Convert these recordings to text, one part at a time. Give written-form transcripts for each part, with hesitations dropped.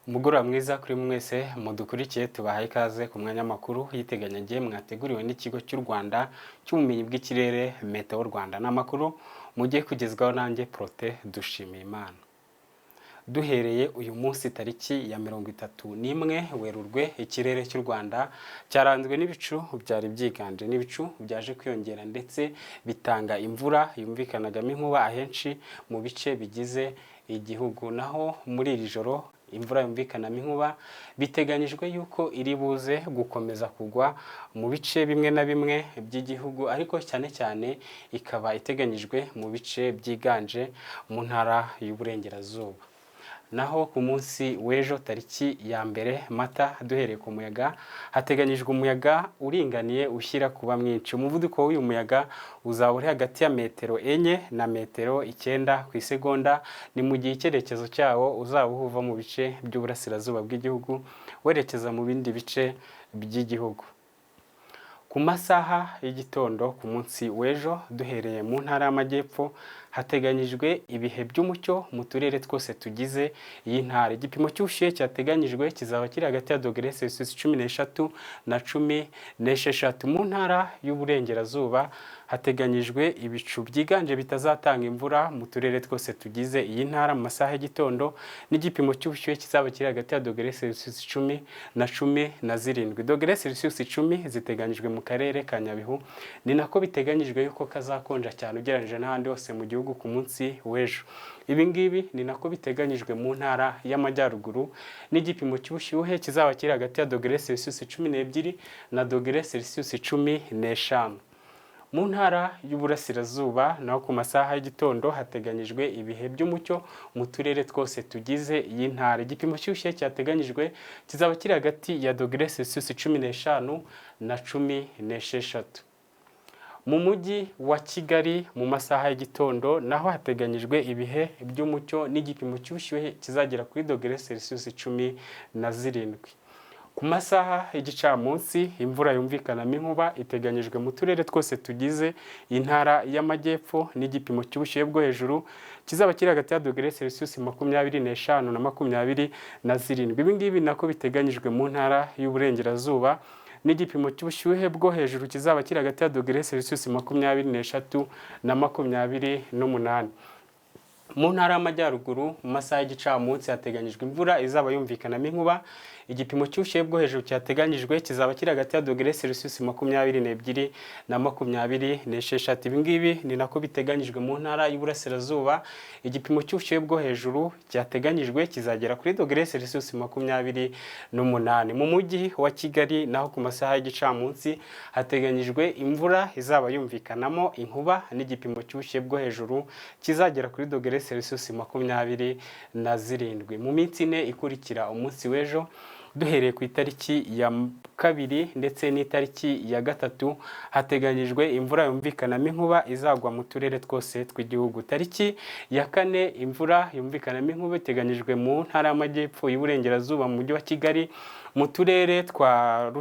Umugoroba mwiza kuri mwese mudukurikiye. Tubahaye ikaze ku mwanya makuru y'iteganyagihe mwateguriwe n'Ikigo cy'u Rwanda cy'Ubumenyi bw'Ikirere, Meteo Rwanda. Ni amakuru mugiye kugezwaho nanjye, Prote Dushimiyimana. Duhereye uyu munsi tariki ya 31 Werurwe, ikirere cy'u Rwanda cyaranzwe n'ibicu byari byiganje, n'ibicu byaje kwiyongera ndetse bitanga imvura yumvikanagamo inkuba ahenshi mu bice bigize igihugu. Naho muri iri joro, imvura yumvikanamo inkuba biteganyijwe yuko iri buze gukomeza kugwa mu bice bimwe na bimwe by'igihugu, ariko cyane cyane ikaba iteganyijwe mu bice byiganje mu Ntara y'Uburengerazuba. Naho ku munsi w'ejo tariki ya 1 Mata, duhereye ku muyaga, hateganyijwe umuyaga uringaniye ushyira kuba mwinshi. Umuvuduko w'uyu muyaga uzaba uri hagati ya metero 4 na metero 9 ku isegonda. Ni mu gihe icyerekezo cyawo uzaba uva mu bice by'uburasirazuba bw'igihugu werekeza mu bindi bice by'igihugu. Ku masaha y'igitondo ku munsi w'ejo, duhereye mu Ntara y'Amajyepfo, hateganyijwe ibihe by'umucyo mu turere twose tugize iyi ntara. Igipimo cy'ubushyuhe cyateganyijwe kizaba kiri hagati ya dogere Celsius 13 na 16. Mu Ntara y'Uburengerazuba hateganyijwe ibicu byiganje bitazatanga imvura mu turere twose tugize iyi ntara mu masaha y'igitondo, n'igipimo cy'ubushyuhe kizaba kiri hagati ya dogere Celsius 10 na 17. Dogere Celsius 10 ziteganyijwe mu karere ka Nyabihu. Ni nako biteganyijwe yuko kazakonja cyane ugereranyije n'ahandi hose mu gihugu ku munsi w'ejo. Ibi ngibi ni nako biteganyijwe mu Ntara y'Amajyaruguru, n'igipimo cy'ubushyuhe kizaba kiri hagati ya dogere Celsius 12 na dogere Celsius 15. Mu Ntara y'Uburasirazuba naho, ku masaha y'igitondo hateganyijwe ibihe by'umucyo mu turere twose tugize iyi ntara. Igipimo cy'ubushyuhe cyateganyijwe kizaba kiri hagati ya dogere Celsius 15 na 16. Mu Mujyi wa Kigali, mu masaha y'igitondo naho hateganyijwe ibihe by'umucyo n'igipimo cy'ubushyuhe kizagera kuri dogere Celsius 17. Ku masaha y'igicamunsi, imvura yumvikanamo inkuba iteganyijwe mu turere twose tugize Intara y'Amajyepfo, n'igipimo cy'ubushyuhe bwo hejuru kizaba kiri hagati ya dogere Celsius 25 na 27. Ibi ngibi nako biteganyijwe mu Ntara y'Uburengerazuba, n'igipimo cy'ubushyuhe bwo hejuru kizaba kiri hagati ya dogere Celsius 23 na 28. Mu Ntara y'Amajyaruguru, mu masaha y'igicamunsi hateganyijwe imvura izaba yumvikanamo inkuba. Igipimo cy'ubushyuhe bwo hejuru cyateganyijwe kizaba kiri hagati ya dogere Celsius 22 na 26. Ibi ngibi ni nako biteganyijwe mu Ntara y'Uburasirazuba. Igipimo cy'ubushyuhe bwo hejuru cyateganyijwe kizagera kuri dogere Celsius 28. Mu Mujyi wa Kigali naho, ku masaha y'igicamunsi hateganyijwe imvura izaba yumvikanamo inkuba, n'igipimo cy'ubushyuhe bwo hejuru kizagera kuri dogere Celsius 27. Mu minsi 4 ikurikira umunsi w'ejo, duhereye ku itariki ya 2 ndetse n'itariki ya 3, hateganyijwe imvura yumvikanamo inkuba izagwa mu turere twose tw'igihugu. Tariki ya 4, imvura yumvikanamo inkuba iteganyijwe mu Ntara y'Amajyepfo, y'Uburengerazuba, mu Mujyi wa Kigali, mu turere twa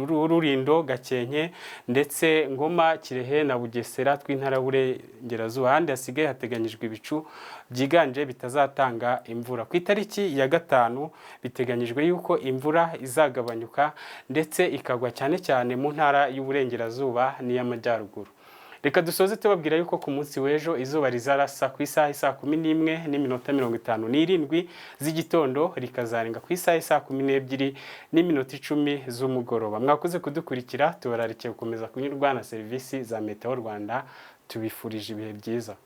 Rulindo, Gakenke ndetse Ngoma, Kirehe na Bugesera tw'Intara y'Uburengerazuba. Ahandi hasigaye hateganyijwe ibicu byiganje bitazatanga imvura. Ku itariki ya 5, biteganyijwe yuko imvura izagabanyuka ndetse ikagwa cyane cyane mu Ntara y'Uburengerazuba n'iy'Amajyaruguru. Reka dusoze tubabwira yuko ku munsi w'ejo izuba rizarasa ku isaha saa 11:57 z'igitondo, rikazarenga ku isaha saa 12:10 z'umugoroba. Mwakoze kudukurikira. Tubararikiye gukomeza kunyurwa na serivisi za Meteo Rwanda. Tubifurije ibihe byiza.